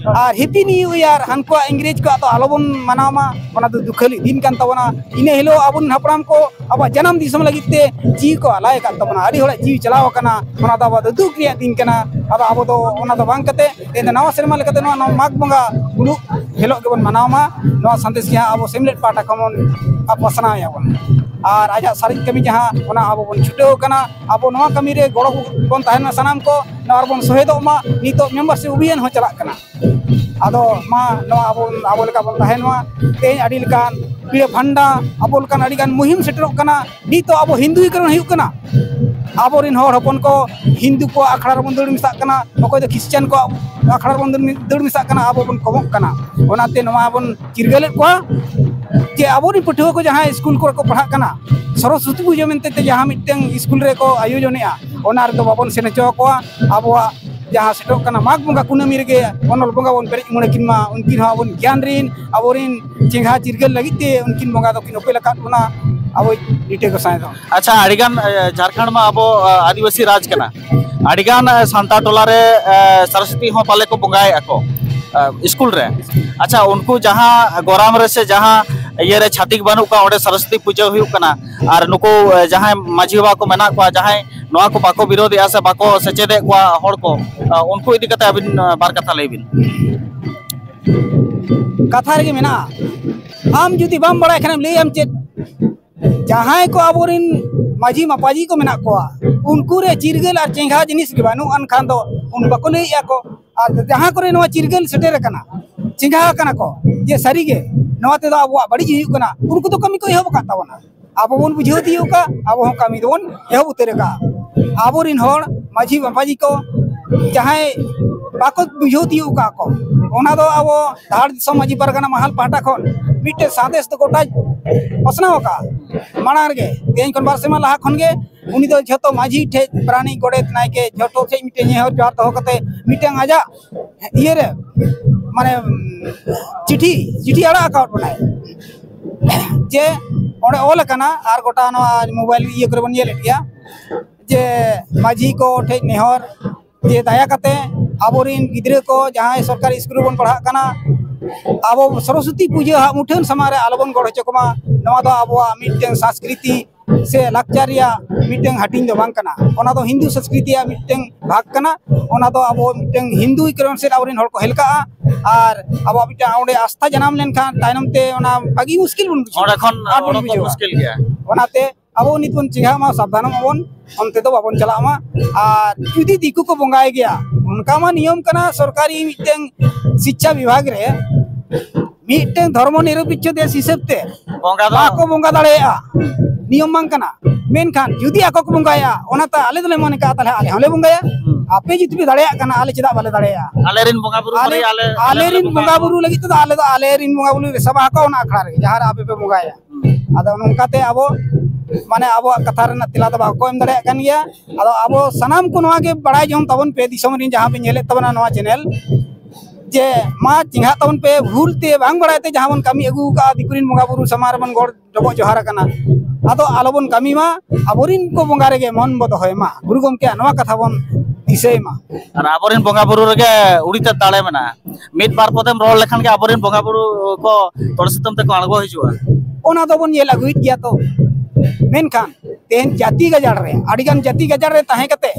ᱟᱨ ᱦᱮᱯᱤ ᱱᱤᱭᱩ ᱤᱭᱟᱨ ᱦᱟᱱᱠᱩᱣᱟᱜ ᱤᱝᱨᱮᱡᱽ ᱠᱚᱣᱟᱜ ᱫᱚ ᱟᱞᱚᱵᱚᱱ ᱢᱟᱱᱟᱣ ᱢᱟ, ᱚᱱᱟ ᱫᱚ ᱫᱩᱠᱷᱟᱹᱞᱤ ᱫᱤᱱ ᱠᱟᱱ ᱛᱟᱵᱚᱱᱟ᱾ ᱤᱱᱟᱹ ᱦᱤᱞᱳᱜ ᱟᱵᱚᱨᱮᱱ ᱦᱟᱯᱲᱟᱢ ᱠᱚ ᱟᱵᱚᱣᱟᱜ ᱡᱟᱱᱟᱢ ᱫᱤᱥᱚᱢ ᱞᱟᱹᱜᱤᱫ ᱛᱮ ᱡᱤᱣᱤ ᱠᱚ ᱟᱞᱟᱭ ᱟᱠᱟᱫ ᱛᱟᱵᱚᱱᱟ, ᱟᱹᱰᱤ ᱦᱚᱲᱟᱜ ᱡᱤᱣᱤ ᱪᱟᱞᱟᱣ ᱟᱠᱟᱱᱟ, ᱚᱱᱟ ᱫᱚ ᱟᱵᱚᱣᱟᱜ ᱫᱚ ᱫᱩᱠ ᱨᱮᱭᱟᱜ ᱫᱤᱱ ᱠᱟᱱᱟ᱾ ᱟᱫᱚ ᱟᱵᱚ ᱫᱚ ᱚᱱᱟ ᱫᱚ ᱵᱟᱝ ᱠᱟᱛᱮ ᱛᱮᱦᱮᱧ ᱫᱚ ᱱᱟᱣᱟ ᱥᱮᱨᱢᱟ ᱞᱮᱠᱟᱛᱮ ᱱᱚᱣᱟ, ᱱᱚᱣᱟ ᱢᱟᱜᱽ ᱵᱚᱸᱜᱟ ᱢᱩᱞᱩᱜ ᱦᱤᱞᱳᱜ ᱜᱮᱵᱚᱱ ᱢᱟᱱᱟᱣ ᱢᱟ᱾ ᱱᱚᱣᱟ ᱥᱟᱸᱫᱮᱥ ᱜᱮ ᱦᱟᱸᱜ ᱟᱵᱚ ᱥᱮᱢᱞᱮᱫ ᱯᱟᱦᱴᱟ ᱠᱷᱚᱱ ᱵᱚᱱ ᱯᱟᱥᱱᱟᱣ ᱮᱫᱟ ᱵᱚᱱ᱾ ᱟᱨ ᱟᱡᱟᱜ ᱥᱟᱨᱮᱡ ᱠᱟᱹᱢᱤ ᱡᱟᱦᱟᱸ, ᱚᱱᱟ ᱟᱵᱚ ᱵᱚᱱ ᱪᱷᱩᱴᱟᱹᱣ ᱠᱟᱱᱟ᱾ ᱟᱵᱚ ᱱᱚᱣᱟ ᱠᱟᱹᱢᱤ ᱨᱮ ᱜᱚᱲᱚ ᱵᱚᱱ ᱛᱟᱦᱮᱱ ᱢᱟ ᱥᱟᱱᱟᱢ ᱠᱚ, ᱱᱚᱣᱟ ᱨᱮᱵᱚᱱ ᱥᱚᱦᱮᱫᱚᱜ ᱢᱟ᱾ ᱱᱤᱛᱚᱜ ᱢᱮᱢᱵᱟᱨᱥᱤᱯ ᱚᱵᱷᱤᱭᱟᱱ ᱦᱚᱸ ᱪᱟᱞᱟᱜ ᱠᱟᱱᱟ᱾ ᱟᱫᱚ ᱢᱟ ᱱᱚᱣᱟ ᱟᱵᱚ, ᱟᱵᱚ ᱞᱮᱠᱟ ᱵᱚᱱ ᱛᱟᱦᱮᱱ ᱢᱟ᱾ ᱛᱮᱦᱮᱧ ᱟᱹᱰᱤ ᱞᱮᱠᱟᱱ ᱯᱤᱲᱟᱹ ᱯᱷᱟᱱᱰᱟ, ᱟᱵᱚ ᱞᱮᱠᱟᱱ ᱟᱹᱰᱤ ᱜᱟᱱ ᱢᱩᱦᱤᱢ ᱥᱮᱴᱮᱨᱚᱜ ᱠᱟᱱᱟ᱾ ᱱᱤᱛᱚᱜ ᱟᱵᱚ ᱦᱤᱱᱫᱩᱭᱤᱠᱚᱨᱚᱱ ᱦᱩᱭᱩᱜ ᱠᱟᱱᱟ᱾ ᱟᱵᱚᱨᱮᱱ ᱦᱚᱲ ᱦᱚᱯᱚᱱ ᱠᱚ ᱦᱤᱱᱫᱩ ᱠᱚᱣᱟᱜ ᱟᱠᱷᱲᱟ ᱨᱮᱵᱚᱱ ᱫᱟᱹᱲ ᱢᱮᱥᱟᱜ ᱠᱟᱱᱟ, ᱚᱠᱚᱭ ᱫᱚ ᱠᱷᱨᱤᱥᱪᱟᱱ ᱠᱚᱣᱟᱜ ᱟᱠᱷᱲᱟ ᱨᱮᱵᱚᱱ ᱫᱟᱹᱲ ᱢᱮ-, ᱫᱟᱹᱲ ᱢᱮᱥᱟᱜ ᱠᱟᱱᱟ, ᱟᱵᱚ ᱵᱚᱱ ᱠᱚᱢᱚᱜ ᱠᱟᱱᱟ᱾ ᱚᱱᱟᱛᱮ ᱱᱚᱣᱟ ᱵᱚᱱ ᱪᱤᱨᱜᱟᱹᱞᱮᱫ ᱠᱚᱣᱟ ᱡᱮ ᱟᱵᱚᱨᱮᱱ ᱯᱟᱹᱴᱷᱩᱣᱟᱹ ᱠᱚ ᱡᱟᱦᱟᱸᱭ ᱥᱠᱩᱞ ᱠᱚᱨᱮ ᱠᱚ ᱯᱟᱲᱦᱟᱜ ᱠᱟᱱᱟ, ᱥᱚᱨᱚᱥᱚᱛᱤ ᱯᱩᱡᱟᱹ ᱢᱮᱱᱛᱮ ᱛᱮ ᱡᱟᱦᱟᱸ ᱢᱤᱫᱴᱟᱝ ᱥᱠᱩᱞ ᱨᱮᱠᱚ ᱟᱭᱳᱡᱚᱱᱮᱜᱼᱟ, ᱚᱱᱟ ᱨᱮᱫᱚ ᱵᱟᱵᱚᱱ ᱥᱮᱱ ᱦᱚᱪᱚ ᱟᱠᱚᱣᱟ᱾ ᱟᱵᱚᱣᱟᱜ ᱡᱟᱦᱟᱸ ᱥᱮᱴᱮᱨᱚᱜ ᱠᱟᱱᱟ ᱢᱟᱜᱽ ᱵᱚᱸᱜᱟ ᱠᱩᱱᱟᱹᱢᱤ ᱨᱮᱜᱮ ᱚᱱᱚᱞ ᱵᱚᱸᱜᱟ ᱵᱚᱱ ᱯᱮᱨᱮᱡ ᱩᱢᱟᱹᱲ ᱟᱹᱠᱤᱱ ᱢᱟ, ᱩᱱᱠᱤᱱ ᱦᱚᱸ ᱟᱵᱚ ᱜᱮᱭᱟᱱ ᱨᱤᱱ, ᱟᱵᱚᱨᱮᱱ ᱪᱮᱸᱜᱷᱟ ᱪᱤᱨᱜᱟᱹᱞ ᱞᱟᱹᱜᱤᱫ ᱛᱮ ᱩᱱᱠᱤᱱ ᱵᱚᱸᱜᱟ ᱫᱚᱠᱤᱱ ᱩᱯᱮᱞ ᱟᱠᱟᱫ ᱵᱚᱱᱟ, ᱟᱵᱚ ᱞᱤᱴᱟᱹ ᱜᱚᱸᱥᱟᱭ ᱫᱚ᱾ ᱟᱪᱪᱷᱟ, ᱟᱹᱰᱤᱜᱟᱱ, ᱮ, ᱡᱷᱟᱲᱠᱷᱚᱸᱰ ᱢᱟ ᱟᱵᱚ, ᱮ, ᱟᱹᱫᱤᱵᱟᱹᱥᱤ ᱨᱟᱡᱽ ᱠᱟᱱᱟ, ᱟᱹᱰᱤᱜᱟᱱ, ᱮ, ᱥᱟᱱᱛᱟᱲ ᱴᱚᱞᱟ ᱨᱮ, ᱮ, ᱥᱚᱨᱚᱥᱚᱛᱤ ᱦᱚᱸ ᱯᱟᱞᱮ ᱠᱚ ᱵᱚᱸᱜᱟᱭᱮᱫᱼᱟ ᱠᱚ, ᱮ, ᱥᱠᱩᱞ ᱨᱮ᱾ ᱟᱪᱪᱷᱟ, ᱩᱱᱠᱩ ᱡᱟᱦᱟᱸ ᱜᱚᱨᱟᱢ ᱨᱮ ᱥᱮ ᱡᱟᱦᱟᱸ ᱤᱭᱟᱹ ᱨᱮ ᱪᱷᱟᱹᱛᱤᱠ ᱵᱟᱹᱱᱩᱜ ᱠᱚᱣᱟ, ᱚᱸᱰᱮ ᱥᱚᱨᱚᱥᱚᱛᱤ ᱯᱩᱡᱟᱹ ᱦᱩᱭᱩᱜ ᱠᱟᱱᱟ, ᱟᱨ ᱱᱩᱠᱩ, ᱮ, ᱡᱟᱦᱟᱸᱭ ᱢᱟᱹᱡᱷᱤ ᱵᱟᱵᱟ ᱠᱚ ᱢᱮᱱᱟᱜ ᱠᱚᱣᱟ, ᱡᱟᱦᱟᱸᱭ ᱱᱚᱣᱟ ᱠᱚ ᱵᱟᱠᱚ ᱵᱤᱨᱳᱫᱷᱮᱜᱼᱟ ᱥᱮ ᱵᱟᱠᱚ ᱥᱮᱪᱮᱫᱮᱫ ᱠᱚᱣᱟ ᱦᱚᱲ ᱠᱚ, ᱮ, ᱩᱱᱠᱩ ᱤᱫᱤ ᱠᱟᱛᱮ ᱟᱹᱵᱤᱱ, ᱮ, ᱵᱟᱨ ᱠᱟᱛᱷᱟ ᱞᱟᱹᱭ ᱵᱤᱱ᱾ ᱠᱟᱛᱷᱟ ᱨᱮᱜᱮ ᱢᱮᱱᱟᱜᱼᱟ, ᱟᱢ ᱡᱩᱫᱤ ᱵᱟᱢ ᱵᱟᱲᱟᱭ ᱠᱷᱟᱱᱮᱢ ᱞᱟᱹᱭᱟᱢ ᱪᱮᱫ? ᱡᱟᱦᱟᱸᱭ ᱠᱚ ᱟᱵᱚᱨᱮᱱ ᱢᱟᱹᱡᱷᱤ ᱢᱟᱯᱟᱡᱷᱤ ᱠᱚ ᱢᱮᱱᱟᱜ ᱠᱚᱣᱟ, ᱩᱱᱠᱩ ᱨᱮ ᱪᱤᱨᱜᱟᱹᱞ ᱟᱨ ᱪᱮᱸᱜᱷᱟ ᱡᱤᱱᱤᱥ ᱜᱮ ᱵᱟᱹᱱᱩᱜ ᱟᱱ ᱠᱷᱟᱱ ᱫᱚ ᱩᱱ ᱵᱟᱠᱚ ᱞᱟᱹᱭᱮᱜᱼᱟ ᱠᱚ᱾ ᱟᱨ ᱡᱟᱦᱟᱸ ᱠᱚᱨᱮ ᱱᱚᱣᱟ ᱪᱤᱨᱜᱟᱹᱞ ᱥᱮᱴᱮᱨ ᱟᱠᱟᱱᱟ, ᱪᱮᱸᱜᱷᱟ ᱟᱠᱟᱱᱟ ᱠᱚ ᱡᱮ ᱥᱟᱹᱨᱤᱜᱮ ᱱᱚᱣᱟ ᱛᱮᱫᱚ ᱟᱵᱚᱣᱟᱜ ᱵᱟᱹᱲᱤᱡ ᱦᱩᱭᱩᱜ ᱠᱟᱱᱟ, ᱩᱱᱠᱩ ᱫᱚ ᱠᱟᱹᱢᱤ ᱠᱚ ᱮᱦᱚᱵ ᱟᱠᱟᱫ ᱛᱟᱵᱚᱱᱟ᱾ ᱟᱵᱚ ᱵᱚᱱ ᱵᱩᱡᱷᱟᱹᱣ ᱛᱤᱭᱳᱜ ᱠᱟᱜ, ᱟᱵᱚ ᱦᱚᱸ ᱠᱟᱹᱢᱤ ᱫᱚᱵᱚᱱ ᱮᱦᱚᱵ ᱩᱛᱟᱹᱨ ᱟᱠᱟᱫᱼᱟ᱾ ᱟᱵᱚᱨᱮᱱ ᱦᱚᱲ ᱢᱟᱹᱡᱷᱤ ᱢᱟᱯᱟᱡᱷᱤ ᱠᱚ ᱡᱟᱦᱟᱸᱭ ᱵᱟᱠᱚ ᱵᱩᱡᱷᱟᱹᱣ ᱛᱤᱭᱳᱜ ᱠᱟᱜ ᱠᱚ, ᱚᱱᱟ ᱫᱚ ᱟᱵᱚ ᱫᱷᱟᱲ ᱫᱤᱥᱚᱢ ᱢᱟᱹᱡᱷᱤ ᱯᱟᱨᱜᱟᱱᱟ ᱢᱟᱦᱟᱞ ᱯᱟᱦᱴᱟ ᱠᱷᱚᱱ ᱢᱤᱫᱴᱮᱱ ᱥᱟᱸᱫᱮᱥ ᱫᱚ ᱜᱚᱴᱟ ᱯᱟᱥᱱᱟᱣ ᱟᱠᱟᱫᱼᱟ᱾ ᱢᱟᱲᱟᱝ ᱨᱮᱜᱮ, ᱛᱮᱦᱮᱧ ᱠᱷᱚᱱ ᱵᱟᱨ ᱥᱮᱨᱢᱟ ᱞᱟᱦᱟ ᱠᱷᱚᱱ ᱜᱮ ᱩᱱᱤ ᱫᱚ ᱡᱷᱚᱛᱚ ᱢᱟᱹᱡᱷᱤ ᱴᱷᱮᱡ, ᱯᱟᱨᱟᱱᱤᱠ, ᱜᱚᱰᱮᱛ, ᱱᱟᱭᱠᱮ, ᱡᱷᱚᱛᱚ ᱴᱷᱮᱡ ᱢᱤᱫᱴᱮᱱ ᱱᱮᱦᱚᱨ ᱡᱚᱦᱟᱨ ᱫᱚᱦᱚ ᱠᱟᱛᱮ ᱢᱤᱫᱴᱮᱱ ᱟᱡᱟᱜ ᱤᱭᱟᱹᱨᱮ, ᱢᱟᱱᱮ, ᱪᱤᱴᱷᱤ, ᱪᱤᱴᱷᱤ ᱟᱲᱟᱜ ᱟᱠᱟᱣᱟᱫ ᱵᱚᱱᱟᱭ᱾ ᱡᱮ ᱚᱸᱰᱮ ᱚᱞ ᱟᱠᱟᱱᱟ, ᱟᱨ ᱜᱚᱴᱟ ᱱᱚᱣᱟ ᱢᱳᱵᱟᱭᱤᱞ ᱤᱭᱟᱹ ᱠᱚᱨᱮ ᱵᱚᱱ ᱧᱮᱞᱮᱫ ᱜᱮᱭᱟ, ᱡᱮ ᱢᱟᱹᱡᱷᱤ ᱠᱚ ᱴᱷᱮᱡ ᱱᱮᱦᱚᱨ, ᱡᱮ ᱫᱟᱭᱟ ᱠᱟᱛᱮ ᱟᱵᱚᱨᱮᱱ ᱜᱤᱫᱽᱨᱟᱹ ᱠᱚ ᱡᱟᱦᱟᱸᱭ ᱥᱚᱨᱠᱟᱨᱤ ᱥᱠᱩᱞ ᱨᱮᱵᱚᱱ ᱯᱟᱲᱦᱟᱜ ᱠᱟᱱᱟ, ᱟᱵᱚ ᱥᱚᱨᱚᱥᱚᱛᱤ ᱯᱩᱡᱟᱹ ᱦᱟᱸᱜ ᱢᱩᱴᱷᱟᱹᱱ ᱥᱟᱢᱟᱝ ᱨᱮ ᱟᱞᱚᱵᱚᱱ ᱜᱚᱲ ᱦᱚᱪᱚ ᱠᱚᱢᱟ᱾ ᱱᱚᱣᱟ ᱫᱚ ᱟᱵᱚᱣᱟᱜ ᱢᱤᱫᱴᱮᱱ ᱥᱚᱝᱥᱠᱨᱤᱛᱤ ᱥᱮ ᱞᱟᱠᱪᱟᱨ ᱨᱮᱭᱟᱜ ᱢᱤᱫᱴᱟᱝ ᱦᱟᱹᱴᱤᱧ ᱫᱚ ᱵᱟᱝ ᱠᱟᱱᱟ᱾ ᱚᱱᱟ ᱫᱚ ᱦᱤᱱᱫᱩ ᱥᱚᱝᱥᱠᱨᱤᱛᱤᱭᱟᱜ ᱢᱤᱫᱴᱟᱝ ᱵᱷᱟᱜᱽ ᱠᱟᱱᱟ᱾ ᱚᱱᱟ ᱫᱚ ᱟᱵᱚ ᱢᱤᱫᱴᱟᱝ ᱦᱤᱱᱫᱩ ᱤᱠᱨᱚᱱ ᱥᱮᱫ ᱟᱵᱚᱨᱮᱱ ᱦᱚᱲ ᱠᱚ ᱦᱮᱞᱠᱟᱜᱼᱟ, ᱟᱨ ᱟᱵᱚᱣᱟᱜ ᱢᱤᱫᱴᱟᱝ ᱚᱸᱰᱮ ᱟᱥᱛᱷᱟ ᱡᱟᱱᱟᱢ ᱞᱮᱱᱠᱷᱟᱱ ᱛᱟᱭᱱᱚᱢ ᱛᱮ ᱚᱱᱟ ᱵᱟᱹᱜᱤ ᱢᱩᱥᱠᱤᱞ ᱵᱚᱱ ᱵᱩᱡᱷᱟᱹᱣᱟ᱾ ᱚᱸᱰᱮ ᱠᱷᱚᱱ ᱟᱸᱴ ᱵᱚᱱ ᱚᱰᱚᱠ ᱫᱚ ᱵᱩᱡᱷᱟᱹᱣᱟ᱾ ᱢᱩᱥᱠᱤᱞ ᱜᱮᱭᱟ᱾ ᱚᱱᱟᱛᱮ ᱟᱵᱚ ᱱᱤᱛ ᱵᱚᱱ ᱪᱮᱸᱜᱷᱟᱜ ᱢᱟ, ᱥᱟᱵᱫᱷᱟᱱᱚᱜ ᱢᱟᱵᱚᱱ, ᱚᱱᱛᱮ ᱫᱚ ᱵᱟᱵᱚᱱ ᱪᱟᱞᱟᱜ ᱢᱟ᱾ ᱟᱨ ᱡᱩᱫᱤ ᱫᱤᱠᱩ ᱠᱚ ᱵᱚᱸᱜᱟᱭ ᱜᱮᱭᱟ, ᱚᱱᱠᱟ ᱢᱟ ᱱᱤᱭᱚᱢ ᱠᱟᱱᱟ ᱥᱚᱨᱠᱟᱨᱤ ᱢᱤᱫᱴᱟᱝ ᱥᱤᱪᱪᱷᱟ ᱵᱤᱵᱷᱟᱜᱽ ᱨᱮ, ᱢᱤᱫᱴᱟᱝ ᱫᱷᱚᱨᱢᱚ ᱱᱤᱨᱚᱯᱮᱠᱠᱷᱚ ᱫᱮᱥ ᱦᱤᱥᱟᱹᱵ ᱛᱮ ᱵᱚᱸᱜᱟ ᱫᱚ ᱵᱟᱠᱚ ᱵᱚᱸᱜᱟ ᱫᱟᱲᱮᱭᱟᱜᱼᱟ, ᱱᱤᱭᱚᱢ ᱵᱟᱝ ᱠᱟᱱᱟ᱾ ᱢᱮᱱᱠᱷᱟᱱ ᱡᱩᱫᱤ ᱟᱠᱚ ᱠᱚ ᱵᱚᱸᱜᱟᱭᱟ, ᱚᱱᱟᱛᱮ ᱟᱞᱮ ᱫᱚᱞᱮ ᱢᱚᱱᱮ ᱠᱟᱜᱼᱟ, ᱛᱟᱦᱚᱞᱮ ᱟᱞᱮ ᱦᱚᱸᱞᱮ ᱵᱚᱸᱜᱟᱭᱟ᱾ ᱦᱩᱸ᱾ ᱟᱯᱮ ᱡᱩᱫᱤ ᱯᱮ ᱫᱟᱲᱮᱭᱟᱜ ᱠᱟᱱᱟ, ᱟᱞᱮ ᱪᱮᱫᱟᱜ ᱵᱟᱞᱮ ᱫᱟᱲᱮᱭᱟᱜᱼᱟ? ᱟᱞᱮᱨᱮᱱ ᱵᱚᱸᱜᱟ ᱵᱩᱨᱩ ᱟᱞᱮ, ᱢᱟᱱᱮ ᱟᱞᱮ ᱟᱞᱮᱨᱮᱱ ᱵᱚᱸᱜᱟ ᱵᱚᱸᱜᱟ ᱵᱩᱨᱩ ᱞᱟᱹᱜᱤᱫ ᱛᱮᱫᱚ ᱟᱞᱮ ᱫᱚ ᱟᱞᱮᱨᱮᱱ ᱵᱚᱸᱜᱟ ᱵᱩᱨᱩ ᱞᱮ ᱥᱟᱵᱟ ᱟᱠᱚ ᱚᱱᱟ ᱟᱠᱷᱲᱟ ᱨᱮᱜᱮ, ᱡᱟᱦᱟᱸ ᱨᱮ ᱟᱯᱮ ᱯᱮ ᱵᱚᱸᱜᱟᱭᱟ᱾ ᱦᱩᱸ᱾ ᱟᱫᱚ ᱱᱚᱝᱠᱟᱛᱮ ᱟᱵᱚ, ᱢᱟᱱᱮ, ᱟᱵᱚᱣᱟᱜ ᱠᱟᱛᱷᱟ ᱨᱮᱱᱟᱜ ᱛᱮᱞᱟ ᱫᱚ ᱵᱟᱠᱚ ᱮᱢ ᱫᱟᱲᱮᱭᱟᱜ ᱠᱟᱱ ᱜᱮᱭᱟ᱾ ᱟᱫᱚ ᱟᱵᱚ ᱥᱟᱱᱟᱢ ᱠᱚ ᱱᱚᱣᱟ ᱜᱮ ᱵᱟᱲᱟᱭ ᱡᱚᱝ ᱛᱟᱵᱚᱱ ᱯᱮ, ᱫᱤᱥᱚᱢ ᱨᱮᱱ ᱡᱟᱦᱟᱸ ᱯᱮ ᱧᱮᱞᱮᱫ ᱛᱟᱵᱚᱱᱟ ᱱᱚᱣᱟ ᱪᱮᱱᱮᱞ, ᱡᱮ ᱢᱟ ᱪᱮᱸᱜᱷᱟᱜ ᱛᱟᱵᱚᱱ ᱯᱮ, ᱵᱷᱩᱞ ᱛᱮ ᱵᱟᱝ ᱵᱟᱲᱟᱭ ᱛᱮ ᱡᱟᱦᱟᱸ ᱵᱚᱱ ᱠᱟᱹᱢᱤ ᱟᱹᱜᱩ ᱟᱠᱟᱫᱼᱟ, ᱫᱤᱠᱩ ᱨᱮᱱ ᱵᱚᱸᱜᱟ ᱵᱩᱨᱩ ᱥᱟᱢᱟᱝ ᱨᱮᱵᱚᱱ ᱜᱚᱰ ᱰᱚᱵᱚᱜ ᱡᱚᱦᱟᱨ ᱟᱠᱟᱱᱟ, ᱟᱫᱚ ᱟᱞᱚᱵᱚᱱ ᱠᱟᱹᱢᱤ ᱢᱟ, ᱟᱵᱚᱨᱮᱱ ᱠᱚ ᱵᱚᱸᱜᱟ ᱨᱮᱜᱮ ᱢᱚᱱ ᱵᱚ ᱫᱚᱦᱚᱭ ᱢᱟ, ᱜᱩᱨᱩ ᱜᱚᱢᱠᱮᱭᱟᱜ ᱱᱚᱣᱟ ᱠᱟᱛᱷᱟ ᱵᱚᱱ ᱫᱤᱥᱟᱹᱭ ᱢᱟ᱾ ᱟᱨ ᱟᱵᱚᱨᱮᱱ ᱵᱚᱸᱜᱟ ᱵᱩᱨᱩ ᱨᱮᱜᱮ ᱩᱲᱤᱛᱮᱫ ᱫᱟᱲᱮ ᱢᱮᱱᱟᱜᱼᱟ᱾ ᱢᱤᱫ ᱵᱟᱨ ᱯᱚᱫᱮᱢ ᱨᱚᱲ ᱞᱮᱠᱷᱟᱱ ᱜᱮ ᱟᱵᱚᱨᱮᱱ ᱵᱚᱸᱜᱟ ᱵᱩᱨᱩ ᱠᱚ ᱛᱚᱲᱮ ᱥᱩᱛᱟᱹᱢ ᱛᱮᱠᱚ ᱟᱬᱜᱚ ᱦᱤᱡᱩᱜᱼᱟ᱾ ᱚᱱᱟ ᱫᱚᱵᱚᱱ ᱧᱮᱞ ᱟᱹᱜᱩᱭᱮᱫ ᱜᱮᱭᱟ ᱛᱚ᱾ ᱢᱮᱱᱠᱷᱟᱱ ᱛᱮᱦᱮᱧ ᱡᱟᱹᱛᱤ ᱜᱟᱡᱟᱲ ᱨᱮ, ᱟᱹᱰᱤᱜᱟᱱ ᱡᱟᱹᱛᱤ ᱜᱟᱡᱟᱲ ᱨᱮ ᱛᱟᱦᱮᱸ ᱠᱟᱛᱮ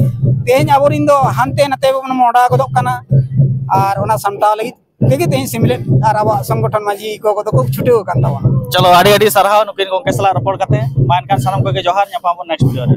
ᱛᱮᱦᱮᱧ ᱟᱵᱚᱨᱮᱱ ᱫᱚ ᱦᱟᱱᱛᱮ ᱱᱟᱛᱮ ᱵᱚᱱ ᱢᱚᱦᱰᱟ ᱜᱚᱫᱚᱜ ᱠᱟᱱᱟ᱾ ᱟᱨ ᱚᱱᱟ ᱥᱟᱢᱴᱟᱣ ᱞᱟᱹᱜᱤᱫ ᱛᱮᱜᱮ ᱛᱮᱦᱮᱧ ᱥᱮᱢᱞᱮᱫ ᱟᱨ ᱟᱵᱚᱣᱟᱜ ᱥᱚᱝᱜᱚᱴᱷᱚᱱ ᱢᱟᱹᱡᱷᱤ ᱠᱚ ᱠᱚᱫᱚ ᱠᱚ ᱪᱷᱩᱴᱟᱹᱣ ᱟᱠᱟᱱ ᱛᱟᱵᱚᱱᱟ᱾ ᱪᱚᱞᱚ, ᱟᱹᱰᱤ ᱟᱹᱰᱤ ᱥᱟᱨᱦᱟᱣ ᱱᱩᱠᱤᱱ ᱜᱚᱢᱠᱮ ᱥᱟᱞᱟᱜ ᱨᱚᱯᱚᱲ ᱠᱟᱛᱮ᱾ ᱢᱟ ᱮᱱᱠᱷᱟᱱ ᱥᱟᱱᱟᱢ ᱠᱚᱜᱮ ᱡᱚᱦᱟᱨ, ᱧᱟᱯᱟᱢ ᱟᱵᱚᱱ next video ᱨᱮ᱾